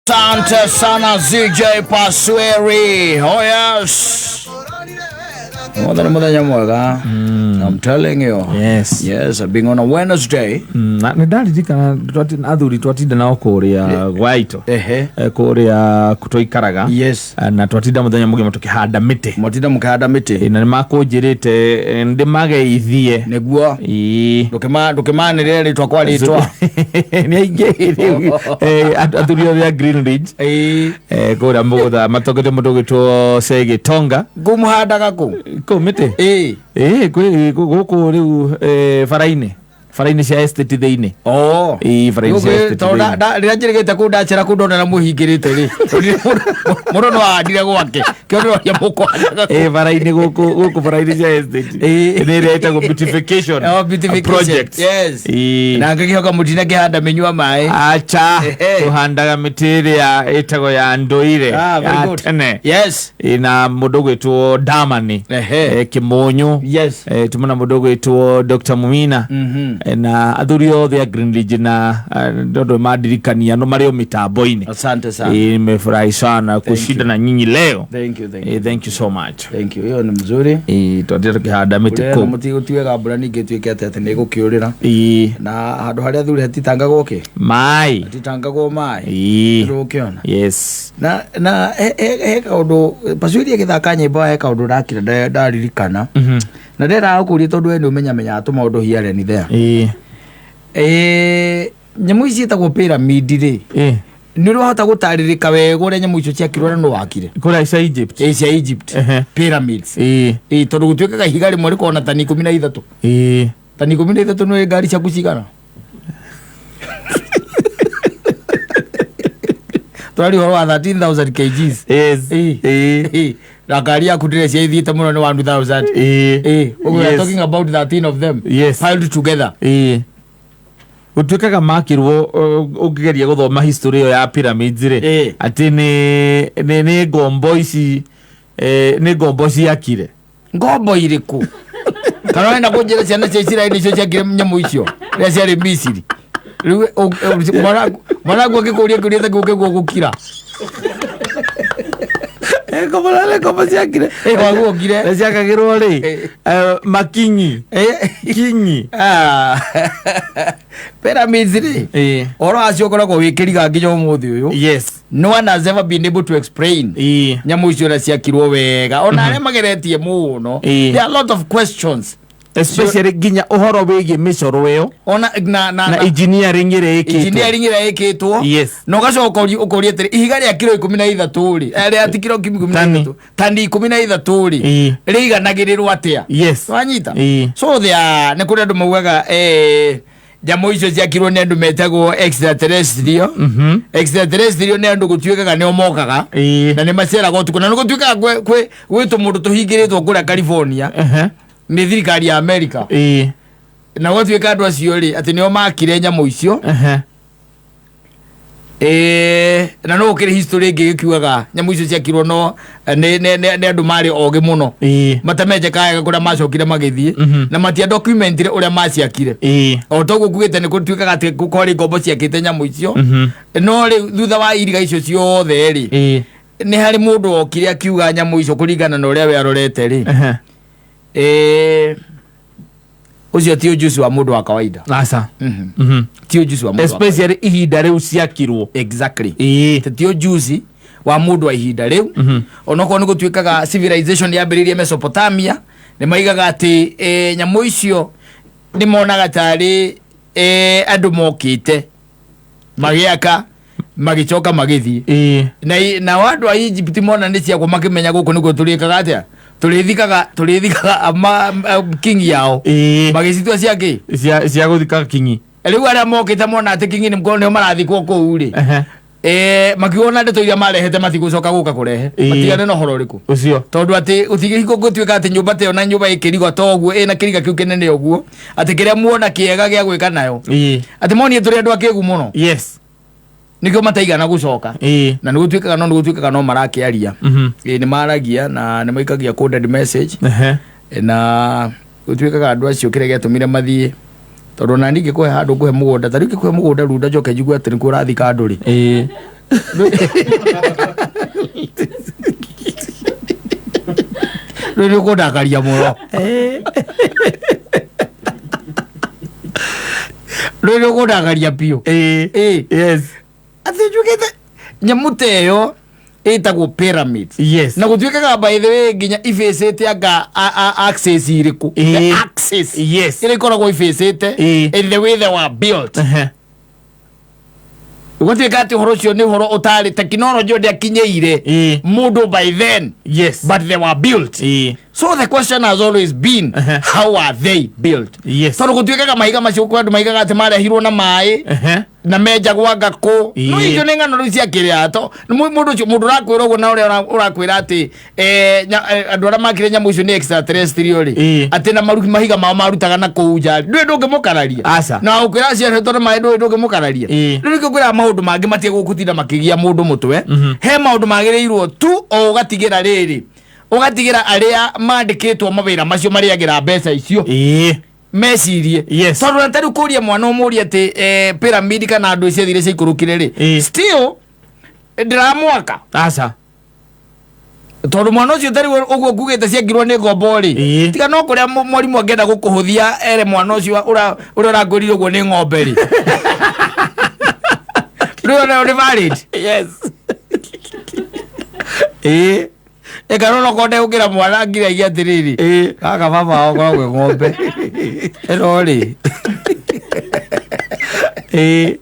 Asante sana ZJ Pasweri. Oh yes. Mothe nĩ mũthenya mwega. I'm telling you. Yes. Yes, being on a Wednesday. Na nä ndaririkana athuri twatinda nao kå rä a gwaitå Ehe. kå rä a tåikaraga. Yes. Na twatinda må thenya må gima tå kä handa mä tä. Mwatinda mũkĩhanda mĩtĩ. Na nä makå njä rä te ndä mageithie. Nĩguo. Ĩĩ. Ndũkĩmanĩrĩre rĩtwa kwa rĩtwa. Nä aingä athuri othe a Green Ridge. Ĩĩ. Kå rä a må gå tha matongete må ndå å gä two Cegä Tonga. Ngũmũhandaga kũ? Kå mä tä. Ĩĩ. Gå kå rä u bara-inä cia estate thä inä. Oh. Ĩĩ, bara-inĩ cia Gũkũ- estate tondũ thĩinĩ. rĩrĩa njĩrĩgĩte kũu ndacera kũu ndona na mũhingĩrĩte rĩ. Mũndũ no ahandire gwake. Kĩo ndĩroria mũkũhandaga kũ. Ä bara-inä gå kå bara-inä cia estate. Ĩĩ. Nä ä rä a ĩtagwo beautification Oh, beautification. project. Yes. Ĩĩ. Na ngĩkĩhoka mũtinakĩhanda mĩnyua maĩ. Acha. Ehe. Tũhandaga mĩtĩ ĩrĩa ĩtagwo ya ndũire Ah, very ya good. tene. Yes. Ĩ, na mũndũ ũgwĩtwo Damani. Ehe. Kĩmũnyũ. Yes. Tuma na mũndũ ũgwĩtwo Dr. Mumina. Na athuri othe a Green Ridge na tondũ mandirikania no marĩ o mĩtambo-inĩ. Asante sana. Nimefurahi sana kushinda na nyinyi leo. Thank you, thank you. Thank you so much. Thank you. Hiyo ni mzuri. Twatira tukihanda mĩtĩ Kũrĩa kũu. mũtigũtuĩka mbura ningĩ ĩtuĩke atĩ atĩ nĩ ĩgũkĩũrĩra. Ĩĩ. Na handũ harĩa athuri hatitangagwo kĩ? Maĩ. Hatitangagwo maĩ. Ĩĩ. Ndũgũkĩona. Yes. Na he kaũndũ Pasuĩri agĩthaka nyĩmbo he kaũndũ ndakira ndaririkana. Na ndĩrendaga gũkũria tondũ we nĩ ũmenyamenyaga tũmaũndũ here and there. Ĩĩ. Nyamũ ici ciĩtagwo pyramid rĩ. Ĩĩ. Nĩ ũrĩ wahota gũtarĩrĩka wega ũrĩa nyamũ icio ciakirwo na nũ wakire? Kũrĩa cia Egypt. Ĩ, cia Egypt. Ehe. Pyramids. Ĩĩ. Ĩ, tondũ gũtuĩkaga ihiga rĩmwe rĩkoragwo na tani 13. Ĩĩ. Tani 13 nĩ ngari ciaku cigana? Tũraria ũhoro wa 13,000 kgs. Yes. Ĩĩ. Ĩĩ. Ĩ, na ngari yaku ndĩrecia ĩthiĩte mũno nĩ 1000. Ĩĩ. Ĩ, we are Yes. talking about 13 of them Yes. piled together. Ĩĩ. Gũtuĩkaga makirwo ũngĩgeria gũthoma history ĩyo ya pyramids rĩ Ĩĩ. atĩ nĩ ngombo ici nĩ ngombo ciakire. Ngombo irĩkũ? Kana ũrenda kũnjĩra ciana cia Isiraeli nĩcio ciakire nyamũ icio rĩrĩa ciarĩ Misiri? Rĩu mwanangu angĩkũria kĩũria ta kĩu kĩguo gũkira. Ngombo nĩ ngombo ciakire. Ĩ, waguokire. Na ciakagĩrwo rĩ Ĩĩ. makinyi kinyi. Ah. Pyramids rĩ, Ĩĩ. ũhoro wacio ũkoragwo wĩ kĩriga nginya ũmũthĩ ũyũ. Yes. No one has ever been able to explain Ĩĩ. nyamũ icio ũrĩa ciakirwo wega ona arĩa mageretie mũno. Ĩĩ. There are a lot of questions. Especially nginya ũhoro wĩgiĩ mĩcoro ĩyo ona na na na engineering ĩrĩa ĩkĩtwo. Engineering ĩrĩa ĩkĩtwo. Yes. Na ũgacoka ũkoria atĩrĩ, ihiga rĩa kiro 13 rĩ, rĩa ti kiro ikũmi na Tani. ithatũ, tani 13 rĩ, Ĩĩ. rĩiganagĩrĩrwo atĩa? Yes. Wanyita? Ĩĩ. So there are, nĩ kũrĩ andũ maugaga nyamũ icio ciakirwo nĩ andũ metagwo extraterrestrial. Extraterrestrial nĩ andũ gũtuĩkaga nĩo mokaga. Ĩĩ. Na nĩ maceraga ũtukũ na nĩ gũtuĩkaga gwĩ tũmũndũ tũhingĩrĩtwo kũrĩa California Ehe. nĩ thirikari ya America. Ĩĩ. Na gũtuĩka andũ acio rĩ atĩ nĩo makire nyamũ icio. Ehe. Na no gũkĩrĩ history ĩngĩ ĩkiugaga nyamũ icio ciakirwo no nĩ andũ marĩ ogĩ mũno. Ĩĩ. Matamenjekaga wega kũrĩa macokire magĩthiĩ na matia documentire ũrĩa maciakire. Ĩĩ. O toguo kugĩte nĩ gũtuĩkaga atĩ kwarĩ ngombo ciakĩte nyamũ icio. No rĩu thutha wa iriga icio ciothe rĩ, Ĩĩ. nĩ harĩ mũndũ wokire akiuga nyamũ icio kũringana na ũrĩa we arorete rĩ. Ehe. Ũcio ti ũjuci wa mũndũ wa kawaida. Aca. Ti ũjuci wa mũndũ wa kawaida. Especially ihinda rĩu ciakirwo. Exactly. Ĩĩ. Ti ũjuci wa mũndũ wa ihinda rĩu. Onokorwo nĩ gũtuĩkaga civilization yambĩrĩirie Mesopotamia, nĩ maigaga atĩ nyamũ icio nĩ monaga tarĩ andũ mokĩte magĩaka magĩcoka magĩthiĩ. Ĩĩ. Na nao andũ a Egypt mona nĩ ciakwo makĩmenya gũkũ nĩkuo tũrĩkaga atĩa, tũrĩthikaga king yao. Ĩĩ. Magĩcitua cia kĩ? Cia gũthika kinyi. Rĩu arĩa mokĩte mona atĩ kingi nĩo marathikwo kũu rĩ, Ehe. Makiona ndeto iria marehete matigũcoka gũka kũrehe. Ĩĩ. Matigane na ũhoro ũrĩkũ. Ũcio. Tondũ atĩ gũtigĩ gũtuĩka atĩ nyũmba ta ĩyo na nyũmba ĩkĩrigwo ta ũguo ĩna kĩriga kĩu kĩnene ũguo atĩ kĩrĩa muona kĩega gĩa gwĩka nayo Ĩĩ. atĩ monire tũrĩ andũ akĩgu mũno Yes. nĩkĩo mataigana gũcoka. Ĩĩ. Na nĩgũtuĩkaga no nĩgũtuĩkaga no marakĩaria. Ĩĩ, nĩ maragia na nĩ maikagia coded message. Ehe. Na gũtuĩkaga andũ acio kĩrĩa gĩatũmire mathiĩ tondũ ona niĩ ingĩkũhe handũ ngũhe mũgũnda ta rĩu ingĩkũhe mũgũnda runda njoke njigue atĩ nĩkuo ũrathika andũ rĩ. Ĩĩ. Rĩu nĩ ũkũndakaria mũno. Rĩu nĩ ũkũndakaria biũ. Ĩĩ. Ĩĩ. Yes. Atĩ njugĩte nyamũ ta ĩyo ĩtagwo pyramid. Yes. Na gũtuĩkaga by the way nginya ibĩcĩte anga axis irĩkũ. Ĩĩ. The axis. Yes. Ĩrĩa ĩkoragwo ibĩcĩte. Ĩĩ. In the way they were built. Ehe. Gũtuĩka atĩ ũhoro ũcio nĩ ũhoro ũtarĩ tekinoronjĩ ndĩakinyĩire Ĩĩ. mũndũ by then. Yes. But they were built. Ĩĩ. So the question has always been, how are they built? Yes. Tondũ gũtuĩkaga mahiga macio kwĩ andũ maigaga atĩ marehirwo na maĩ Ehe. na menjagwo anga kũ. Ĩĩ. No icio nĩ ng'ano rĩu cia kĩrĩa to mũndũ ũcio mũndũ ũrakwĩra ũguo na ũrĩa ũrakwĩra atĩ andũ arĩa makire nyamũ icio nĩ extraterrestrial rĩ Ĩĩ. atĩ na maruki mahiga mao marutaga na kũu nja ndũĩ ndũngĩmũkararia. Aca. Na ũkwĩra ciaretwo na maĩ ndũĩ ndũngĩmũkararia. Ĩĩ. Rĩu nĩkĩo ngwĩraga maũndũ mangĩ matige gũkũtinda makĩgia mũndũ mũtwe. He maũndũ magĩrĩirwo tu o ũgatigĩra rĩrĩ ũgatigĩra arĩa mandĩkĩtwo mawĩra macio marĩagĩra mbeca icio Ĩĩ. mecirie. Yes. Tondũ na tarĩu kũria mwana ũmũrie atĩ pyramid kana andũ ciathire ciaikũrũkire rĩ Ĩĩ. still ndĩramwaka. Aca. Tondũ mwana ũcio tarĩu ũguo ngugĩte ciangirwo nĩ ngombo rĩ Ĩĩ. tiga no kũrĩa mwarimũ angĩenda gũkũhũthia ere mwana ũcio ũrĩa ũrangũrire ũguo nĩ ng'ombe rĩ rĩu nayo nĩ valid. Yes. Ĩĩ. Ĩkarora okorwo ndegũkĩra mwana ngiragia atĩrĩrĩ Ĩĩ. gaka baba wao koragwo ng'ombe ĩno rĩ Ĩĩ.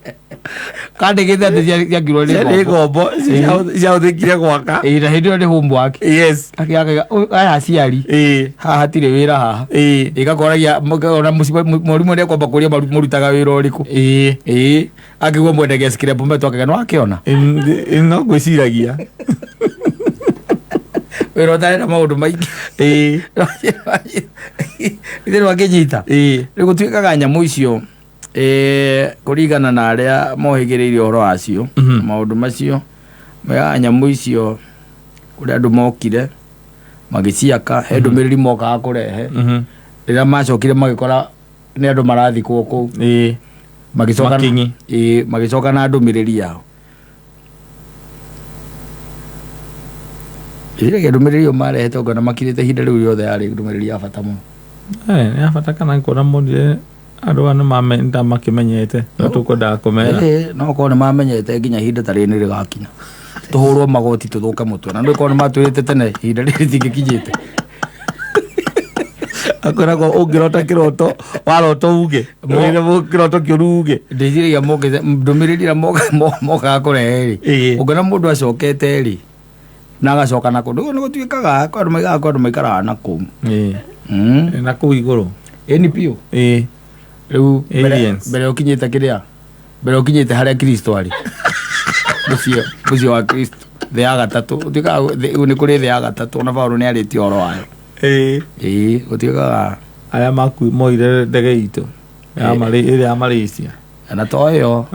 kandĩkĩte atĩ ciangirwo nĩ Nĩ ngombo. ngombo ciahũthĩkire gwaka. Ĩĩ, na hĩndĩ ĩyo nĩ homework. Yes. Akĩakaga aya aciari Ĩĩ. haha hatirĩ wĩra haha. Ĩĩ. Ĩgakoragia ona mwarimũ nĩekwamba kũria mũrutaga wĩra ũrĩkũ. Ĩĩ. Ĩĩ, akĩigua mwendagia scrap metal akauga nĩ wakĩona. Ĩ, no ngwĩciragia. Wĩra ũtarĩ na maũndũ maingĩ. Ĩĩ. Ithe nĩwakĩnyita. Ĩĩ. Rĩu gũtuĩkaga nyamũ icio kũringana na arĩa mohĩgĩrĩire ũhoro wacio maũndũ macio maigaga nyamũ icio kũrĩa andũ mokire magĩciaka he ndũmĩrĩri mokaga kũrehe. Rĩrĩa macokire magĩkora nĩ andũ marathikwo kũu. Ĩĩ. Magĩcoka Makinyi. Ĩĩ, magĩcoka na ndũmĩrĩri yao. Ĩrĩa ndũmĩrĩri ĩyo marehete ũngĩona makirĩte ihinda rĩu rĩothe yarĩ ndũmĩrĩri ya bata mũno. Nĩ ya bata kana kuona monire andũ aya nĩ makĩmenyete no tũkwendaga kũmera. Ĩĩ, no korwo nĩ mamenyete nginya ihinda ta rĩrĩ nĩ rĩgakinya tũhũrwo magoti tũthũke mũtwe na nĩ korwo nĩ matwĩrĩte tene ihinda rĩrĩ rĩtingĩkinyĩte. Akwĩragwo ũngĩrota kĩroto waroto uge kĩroto kĩũru uge. Ndĩciragia mokĩte ndũmĩrĩri ĩrĩa mokaga kũrehe rĩ Ĩĩ. ũngĩona mũndũ acokete rĩ na agacoka na kũndũ nĩ gũtuĩkaga kwĩ andũ maigaga kwĩ andũ maikaraga na kũu. Ĩĩ. Na kũu igũrũ. Ĩni biũ. Ĩĩ. Rĩu Aliens. mbere ũkinyĩte kĩrĩa mbere ũkinyĩte harĩa Kristo arĩ mũciĩ wa Kristo thĩ ya gatatũ ũtuĩkaga nĩ kũrĩ thĩ ya gatatũ ona Paũlũ nĩ arĩtie ũhoro wayo. Ĩĩ. Ĩĩ, gũtuĩkaga Arĩa moire ndege itũ ĩrĩa ya Malaysia. Na to ĩyo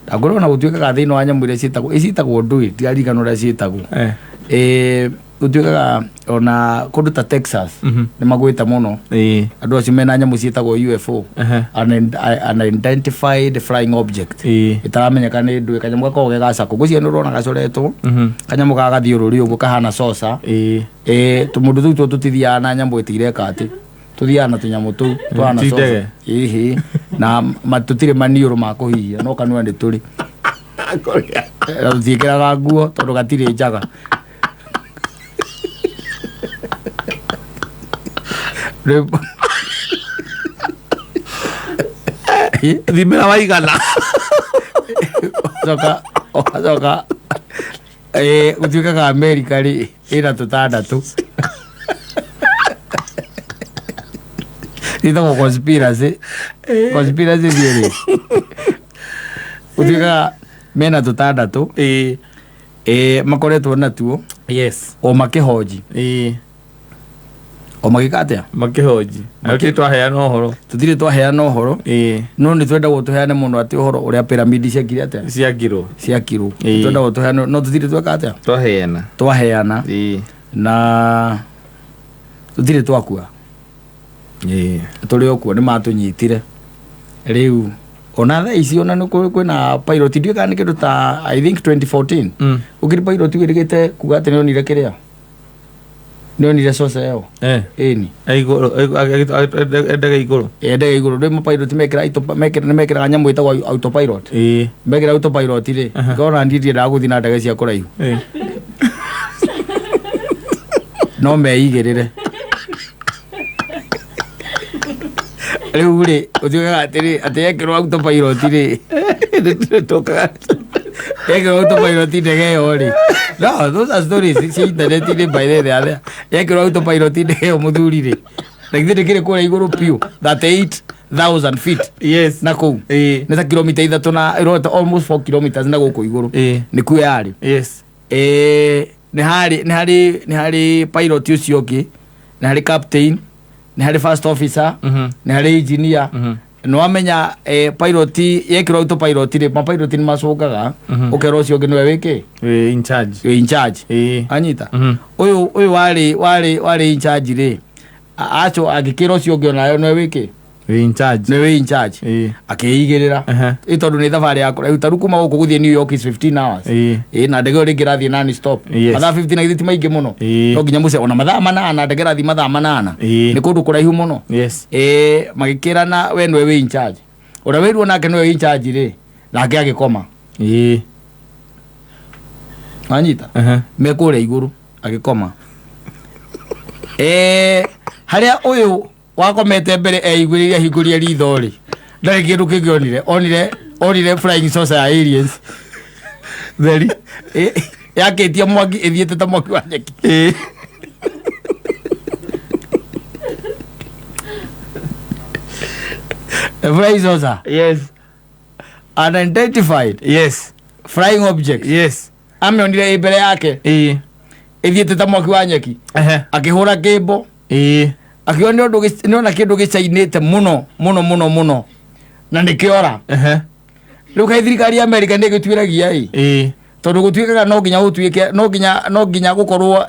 ndangũrwo na gũtuĩkaga thĩinĩ wa nyamũ iria ciĩtagwo icitagwo ndũĩ ndiraririkanwo ũrĩa ciĩtagwo. Gũtuĩkaga ona kũndũ ta Texas nĩ magwĩte mũno. Ĩĩ. Andũ acio mena nyamũ ciĩtagwo UFO. Ehe. Unidentified flying object. Ĩĩ. Ĩtaramenyeka nĩ ndũĩ kanyamũ gakoragwo ge gacakũ ngwĩciria nĩ ũrona gacoretwo kanyamũ ga gathiũrũri ũguo kahana saucer. Ĩĩ. Tũmũndũ tũu tuo tũtithiaga na nyamũ ĩtireka atĩ tũthiaga na tũnyamũ tũu tũhana Ti saucer. ndege. Ĩhĩ na tũtirĩ maniũrũ ma kũhihia no kanua nĩ tũrĩ. Na tũtiĩkĩraga nguo tondũ gatirĩ njaga. Thimĩra waigana. Ũgacoka gũtuĩkaga Amerika rĩ ĩna tũtandatũ. Ĩtagwo conspiracy. Conspiracy theory. Gũtuĩkaga mena tũtandatũ. Ĩĩ. Makoretwo natuo. Yes. O makĩhonji. Ĩĩ. O magĩka atĩa? Makĩhonji. Na tũtirĩ twaheana ũhoro. Tũtirĩ twaheana ũhoro. Ĩĩ. No nĩ twendagwo tũheane mũno atĩ ũhoro ũrĩa pyramid ciakire atĩa? Ciakirwo. Ciakirwo. Ĩĩ. Twendagwo tũheane no tũtirĩ tweka atĩa? Twaheana. Twaheana. Ĩĩ. Na tũtirĩ twakua. Ĩĩ. Tũrĩ o kuo nĩ matũnyitire. Rĩu Ona thaa ici ona nĩ kwĩna pilot, ndiũĩ kana nĩ kĩndũ ta, I think, 2014. Gũkĩrĩ pilot wĩrĩgĩte kuga atĩ nĩonire kĩrĩa, nĩonire saucer ĩyo. Ĩni. Ndege igũrũ. Ndege igũrũ ndĩ mapilot mekĩra nĩmekĩraga nyamũ ĩtagwo autopilot. Mekĩra autopilot rĩ, ngona niĩ ndiendaga gũthiĩ na ndege cia kũraihu. No meigĩrĩre rĩu rĩ, ũtuĩkaga atĩrĩ atĩ yekĩrwo autopilot rĩ, yekĩrwo autopilot ndege ĩyo rĩ, no those are stories cia internet-inĩ, by the way, there yekĩrwo autopilot ndege ĩyo, mũthuri rĩ, na githĩ ndĩkĩrĩ kũrĩa igũrũ piũ, 38,000 feet na kũu nĩ ta kilomita 3 na ĩrorete, almost 4 kilometers na gũkũ igũrũ. Nĩkuo yarĩ. Nĩ harĩ pilot ũcio ũngĩ, nĩ harĩ captain, nĩ harĩ first officer, nĩ harĩ engineer. Nĩ wamenya pilot yekĩrwo autopilot rĩ, mapilot nĩ macũngaga. Ũkera ũcio ũngĩ nĩwe wĩkĩ? Wĩ in charge. Wĩ in charge. Anyita. Ũyũ warĩ in charge rĩ, aco angĩkĩra ũcio ũngĩ onayo nĩwe wĩkĩ? Wĩ in charge. Nĩwe wĩ in charge. Akĩigĩrĩra. Ĩ tondũ nĩ thabarĩ ya kũraihu, tarĩu kuma gũkũ gũthiĩ New York is 15 hours. Ĩ na ndege ĩyo rĩngĩ ĩrathiĩ non stop. Mathaa 15 githĩ ti maingĩ mũno? No nginya mũce ona mathaa 8, ndege ĩrathiĩ mathaa 8. Nĩ kũndũ kũraihu mũno. Ĩ magĩkĩrana, we nĩwe wĩ in charge, ũrĩa wĩrwo nake nĩwe wĩ in charge rĩ, nake agĩkoma. Wanyita? Me kũrĩa igũrũ agĩkoma. Harĩa ũyũ wakomete mbere eiguĩrĩire ahingũrie ritho rĩ, ndarĩ kĩndũ kĩngĩ onire, onire flying saucer ya aliens Theri. Yakĩtie mwaki, ĩthiĩte ta mwaki wa nyeki. A flying saucer, unidentified flying object. Amĩonire ĩ mbere yake, ĩthiĩte ta mwaki wa nyeki. Akĩhũra kĩmbo, akiuga nĩ ũndũ nĩona kĩndũ gĩcainĩte mũno mũno mũno mũno na nĩkĩora. Rĩu kaĩ thirikari ya Amerika nĩ ĩgĩtuĩragia ĩ? Tondũ gũtuĩkaga no nginya gũtuĩke no nginya gũkorwo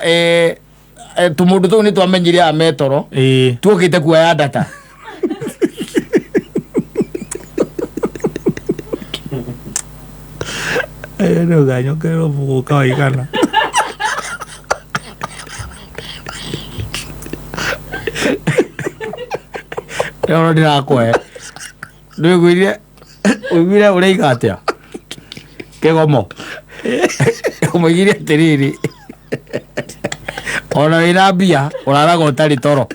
tũmũndũ tũu nĩ twamenyire aya metoro tuokĩte kuoya data. Nĩ ũganyokererwo mũgũka waigana. Ĩno ndĩrakũhe, ndwĩguire ũiguire ũraiga atĩa kĩgomo ũmũigire atĩrĩrĩ, ona wĩna mbia ũraraga ũtarĩ toro.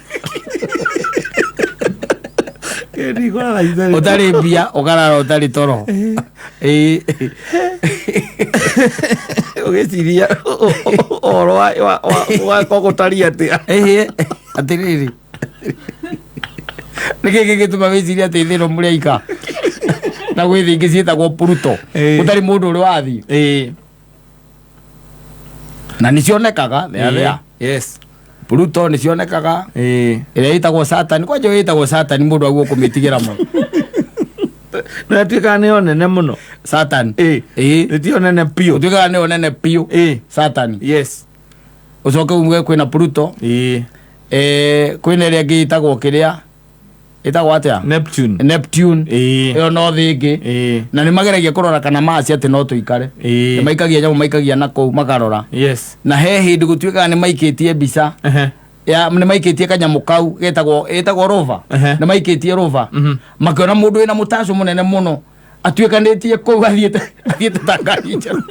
Ũtarĩ mbia ũkarara ũtarĩ toro. Ĩĩ. Ũgĩciria ũhoro wakwa gũtariĩ atĩa? Ĩhĩ, atĩrĩrĩ, nĩkĩ gĩgĩtũma wĩcirie atĩ thĩ ĩno mũrĩ aika na gwĩ thĩ ingĩ ciĩtagwo Pluto? Gũtarĩ mũndũ ũrĩ wathiĩ. Na nĩ cionekaga thea thea. Pluto nĩ cionekaga. Ĩrĩa ĩtagwo Saturn, kwanja ĩyo ĩtagwo Saturn, mũndũ aguo kũmĩtigĩra mũno. Na ĩtuĩkaga nĩyo nene mũno. Saturn. Ĩtio nene piũ. Ũtuĩkaga nĩyo nene piũ. Saturn. Ũcoke uge kwĩna Pluto. Kwĩna ĩrĩa ĩngĩ ĩtagwo kĩrĩa ĩtagwo atĩa? Neptune. Neptune. Ĩyo no thĩ ĩngĩ. Na nĩ mageragia kũrora kana Mars atĩ no tũikare. Nĩ maikagia nyamũ, maikagia na kũu makarora. Na he hĩndĩ gũtuĩkaga nĩ maikĩtie mbica ya nĩ maikĩtie kanyamũ kau getagwo ĩtagwo rover. Nĩ maikĩtie rover, makĩona mũndũ wĩna mũtacũ mũnene mũno atuĩkanĩtie kũu, athiĩte ta ngari njerũ.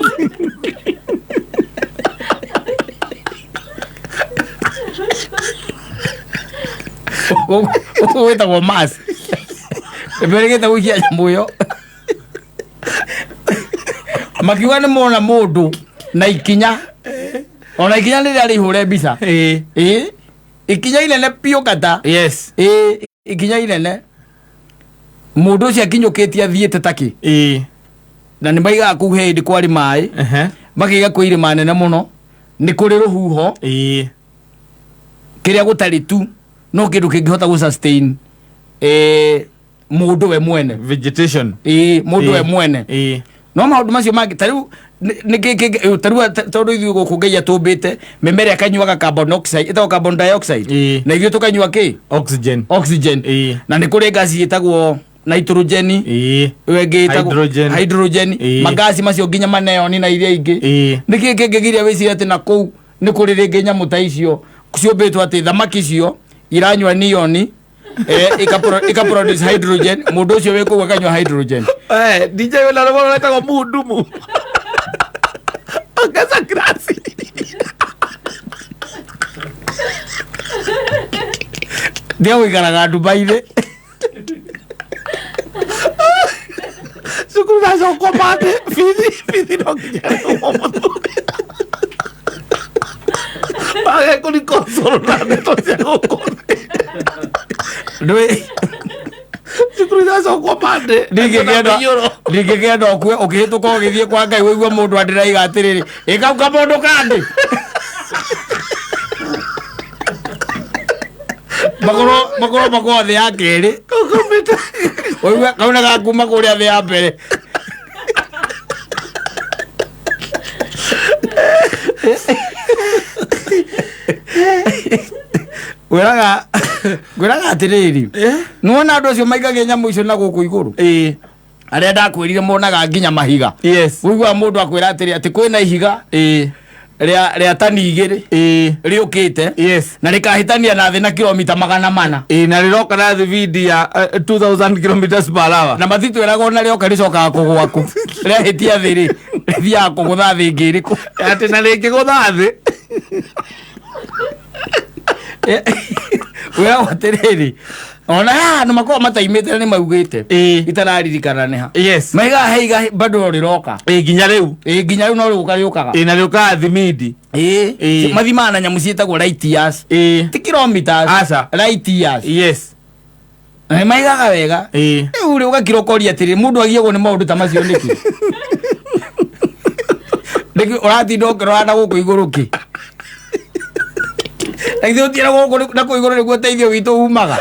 Gũkũ gwĩtagwo Mars, ĩmerĩgĩte gũikia nyamũ ĩyo, makiuga nĩ mona mũndũ na ikinya, ona ikinya rĩrĩa rĩihũre mbica. Ĩ ikinya inene piũ kata. Ĩ ikinya inene, mũndũ ũcio akinyũkĩtie athiĩte takĩ. Na nĩ maigaga kũu he hĩndĩ kwarĩ maĩ. Makaiga kwĩ irĩma nene mũno, nĩ kũrĩ rũhuho. Kĩrĩa gũtarĩ tu no kĩndũ kĩngĩhota gũ sustain mũndũ we mwene. Vegetation. Ĩ mũndũ we mwene. No maũndũ macio mangĩ tarĩu tarĩu tondũ ithuĩ gũkũ Ngai atũmbĩte mĩmera ĩkanyuaga carbon oxide, ĩtagwo carbon dioxide. Na ithuĩ tũkanyua kĩ? Oxygen. Oxygen. Na nĩ kũrĩ ngasi ĩtagwo Nitrogen. Ĩyo ĩngĩ ĩtagwo Hydrogen. Hydrogen. Magasi macio nginya maneoni na iria ingĩ. Nĩkĩ kĩngĩgiria wĩcirie atĩ na kũu nĩ kũrĩ rĩngĩ nyamũ ta icio ciũmbĩtwo, atĩ thamaki icio iranyua neon, ika produce hydrogen, mũndũ ũcio wĩ kũu akanyua hydrogen? Eh, DJ wena rwĩmbo rwetagwo muhudumu ongeza glasi. Ndio gũikaraga Dubai-inĩ. Cukuru nacokwo mande bithi bithi no nginya rĩhwo mũthuri wage kũrikonsolo na ndeto cia gũkũ thĩ. Ndũĩ Cukuru iracokwo mande. Ndingĩkĩenda ndingĩkĩenda ũkue ũkĩhĩtũka ũgĩthiĩ kwa Ngai wĩigua mũndũ andĩraiga atĩrĩrĩ, ĩkau kamũndũ kangĩ makorwo makorwo makorwo thĩ ya kerĩ ũigue kauna gakuma kũrĩa thĩ ya mbere. Ngwĩraga atĩrĩrĩ, nĩwona andũ acio maikagia nyamũ icio na gũkũ igũrũ, arĩa ndakwĩrire monaga nginya mahiga. Ũiguaga mũndũ akwĩra atĩrĩ atĩ kwĩna ihiga rĩa tani 2 rĩũkĩte na rĩkahĩtania na thĩ na kilomita 400. Ĩĩ, na rĩroka na thibindi ya 2000 kilometers per hour. Na matitwĩraga ona rĩoka rĩcokaga kũgwa kũ, rĩahĩtia thĩ rĩ, rĩthiaga kũgũtha thĩ ĩngĩ ĩrĩkũ? Atĩ na rĩngĩgũtha thĩ. Wĩragwo atĩrĩrĩ, ona haha nĩ makoragwo mataimĩte na nĩ maugĩte itararirikana nĩ ha maigaga he iga bado rĩroka. Ĩĩ, nginya rĩu. Ĩĩ, nginya rĩu no rĩgũka rĩũkaga. Ĩĩ, na rĩũkaga thimindi. Mathimaga na nyamũ ciĩtagwo light years, ti kilometers. Aca. Light years. Na nĩ maigaga wega. Rĩu rĩ, ũgakira ũkoria atĩrĩ, mũndũ agiagwo nĩ maũndũ ta macio nĩkĩ? Nĩkĩ ũratinda ũkĩrora na gũkũ igũrũ kĩ? Na githĩ ũtiĩra gũkũ na kũu igũrũ nĩguo ũteithio witũ umaga?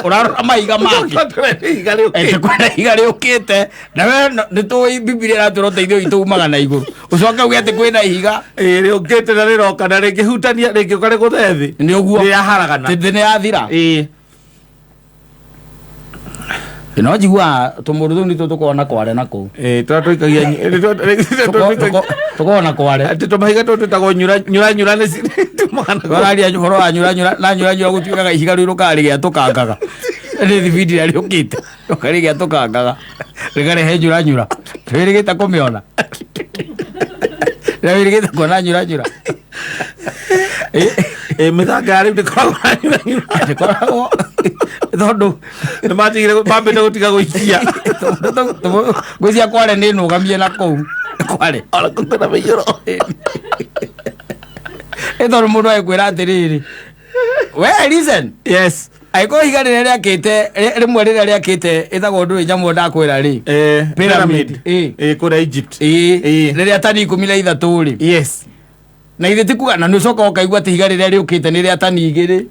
Ũrarora mahiga mangĩ. Ihiga rĩũkĩte. Ete kwĩna ihiga rĩũkĩte na we nĩ tũĩ Bibilia ĩratwĩra ũteithio witũ umaga na igũrũ, ũcoke uge atĩ kwĩna ihiga. Ĩĩ, rĩũkĩte na rĩroka na rĩngĩhutania rĩngĩũka rĩgũthe thĩ. Nĩ ũguo. Rĩraharagana. Thĩ nĩ yathira. No njiguaga tũmũndũ tũu nĩtwo tũkoragwo na kware na kũu. Ĩĩ, tũrĩa tũikagia Tũkoragwo na kware. Atĩ tũmahiga tũtũ twĩtagwo nyura nyura nyura nĩ tumana. Wararia ũhoro wa nyura nyura na nyura nyura, gũtuĩkaga ihiga rĩu rũkaga rĩgĩatũkangaga nĩ thibindi ĩrĩa rĩũkĩte rũka rĩgĩatũkangaga rĩkarehe nyura nyura. Wĩrĩgĩte kũmĩona na wĩrĩgĩte kuona nyura nyura? Ĩĩ, mĩthanga ya rĩu ndĩkoragwo na nyura nyura. Ndĩkoragwo tondũ nĩ matigire mambĩte gũtiga gũikia. Ngwĩcia kware nĩ nũgamie na kũu kware. Ona kũu kwĩna mĩiyũro. Ĩ tondũ mũndũ agĩkwĩra atĩrĩrĩ, we listen, angĩkorwo ihiga rĩrĩa rĩakĩte rĩmwe rĩrĩa rĩakĩte ĩtagwo ndũĩ nyamũ ndakwĩra rĩ. Pyramid. Ĩĩ. Ĩĩ, kũrĩa Egypt. Ĩĩ. Ĩĩ. Rĩrĩa tani 13 rĩ, na ithe ti kuga na nĩ ũcoka ũkaigua atĩ ihiga rĩrĩa rĩũkĩte nĩ rĩa tani 2.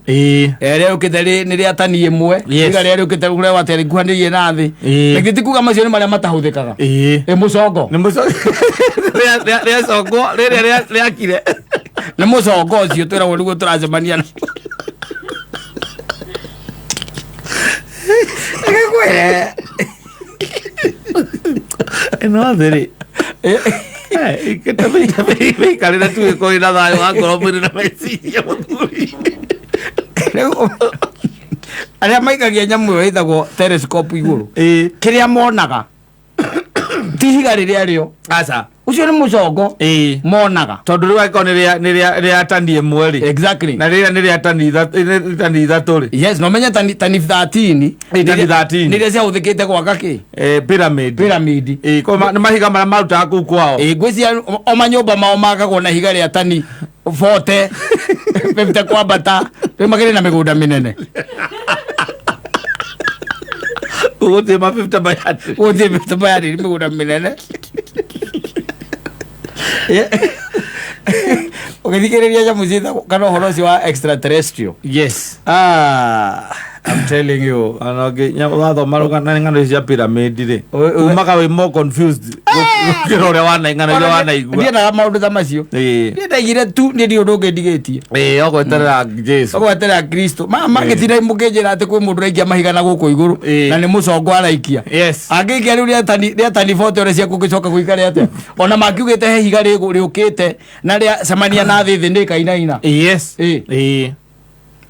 Rĩrĩa rĩũkĩte nĩ rĩa tani 1. Ihiga rĩrĩa rĩũkĩte kũrĩa atĩ rĩkuhanĩrĩirie na thĩ. Na ithe ti kuga macio nĩ marĩa matahũthĩkaga. Ĩ mũcongo. Nĩ mũcongo rĩacongwo rĩrĩa rĩakire. Nĩ mũcongo ũcio twĩragwo nĩguo tũracemania na Ngĩkwĩre. Ĩno thĩ rĩ ikĩte tu ĩkorwo na thayũ wa ngoro, mwĩrĩ na meciria, mũthuri. Rĩu arĩa maikagia nyamũ ĩyo ĩtagwo telescope igũrũ, kĩrĩa monaga ti ihiga rĩrĩa rĩo. Aca. Ũcio nĩ mũcongo monaga. Tondũ rĩu angĩkorwo nĩ rĩa tani 1 rĩ, na rĩrĩa nĩ rĩa tani 3 rĩ. Yes, no menye tani 13. Ĩ, tani 13. Nĩ iria ciahũthĩkĩte gwaka kĩ? Pyramid. Pyramid. Ĩĩ, nĩ mahiga marĩa marutaga kũu kwao. Ĩ, ngwĩciria o manyũmba mao makagwo na ihiga rĩa tani 40, 50 kwambata, rĩu makĩrĩ na mĩgũnda mĩnene. Gũgũthiĩ ma 50 by 100. Gũthiĩ 50 by 100, mĩgũnda mĩnene. Ũgĩthikĩrĩria nyamũ ciĩtagwo kana ũhoro ũcio wa extraterrestrial. Ah, I'm telling you. Ona wathoma rũgano ng'ano ici cia pyramid rĩ, umaga wĩ more confused gũkĩra ũrĩa wana ng'ano iria wanaigua. Ndiendaga maũndũ ta macio. Niĩ ndaigire tu niĩ ndirĩ ũndũ ũngĩ ndigĩtie. Ĩĩ, ũgweterera Jesu. Ũgweterera Kristo. Mangĩtinda mũkĩnjĩra atĩ kwĩ mũndũ ũraikia mahiga na gũkũ igũrũ na nĩ mũcongo araikia. Angĩikia rĩu rĩa tani 40 ũrĩa ciaku ũngĩcoka gũikare atĩa? Ona makiugĩte he ihiga rĩũkĩte na rĩacemania na thĩ, thĩ nĩ ĩkainaina.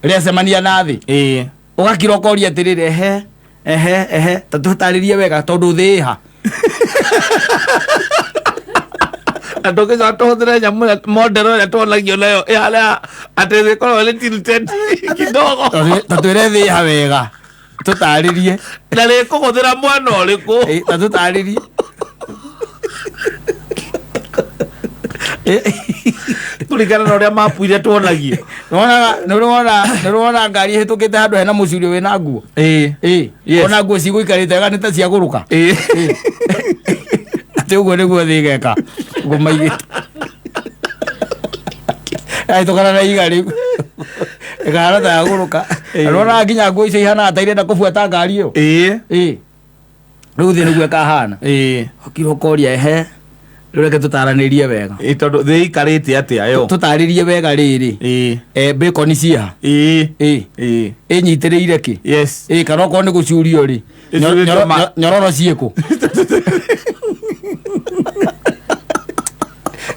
Rĩacemania na thĩ. Ũgakira ũkoria atĩrĩrĩ, ehe ehe ehe, ta tũtarĩrie wega tondũ thĩ ĩha. Na tũngĩcoka tũhũthĩre nyamũ ĩrĩa model ĩrĩa tuonagio nayo ĩharĩa atĩ ĩkoragwo ĩrĩ tilted kidogo. Ta twĩre thĩ ĩha wega, tũtarĩrie. Na rĩkũgũthĩra mwena ũrĩkũ? Ta tũtarĩrie. Kũringana na ũrĩa mapu iria tuonagio. Nĩũrona ngari ĩhĩtũkĩte handũ hena mũcurio wĩna nguo. Ona nguo cigũikarĩte wega nĩ ta ciagũrũka. Atĩ ũguo nĩguo thĩ ĩgeka ũguo maigĩte yahĩtũkana na ihiga rĩu ĩkahana ta yagũrũka. Nĩwonaga nginya nguo icio ihanaga ta irenda kũbuata ngari ĩyo. Rĩu thĩ nĩguo ĩkahana. Ũkira ũkoria, ehe, rĩu reke tũtaranĩrie wega. Ĩĩ, tondũ thĩ ĩikarĩte atĩa yo? Tũtarĩrie wega rĩrĩ. Bacon ciha. Ĩnyitĩrĩire kĩ? Kana okorwo nĩ gũcurio rĩ, Ĩcurĩtio nyororo ciĩkũ?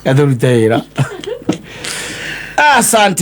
Gatũrute wĩra, asante.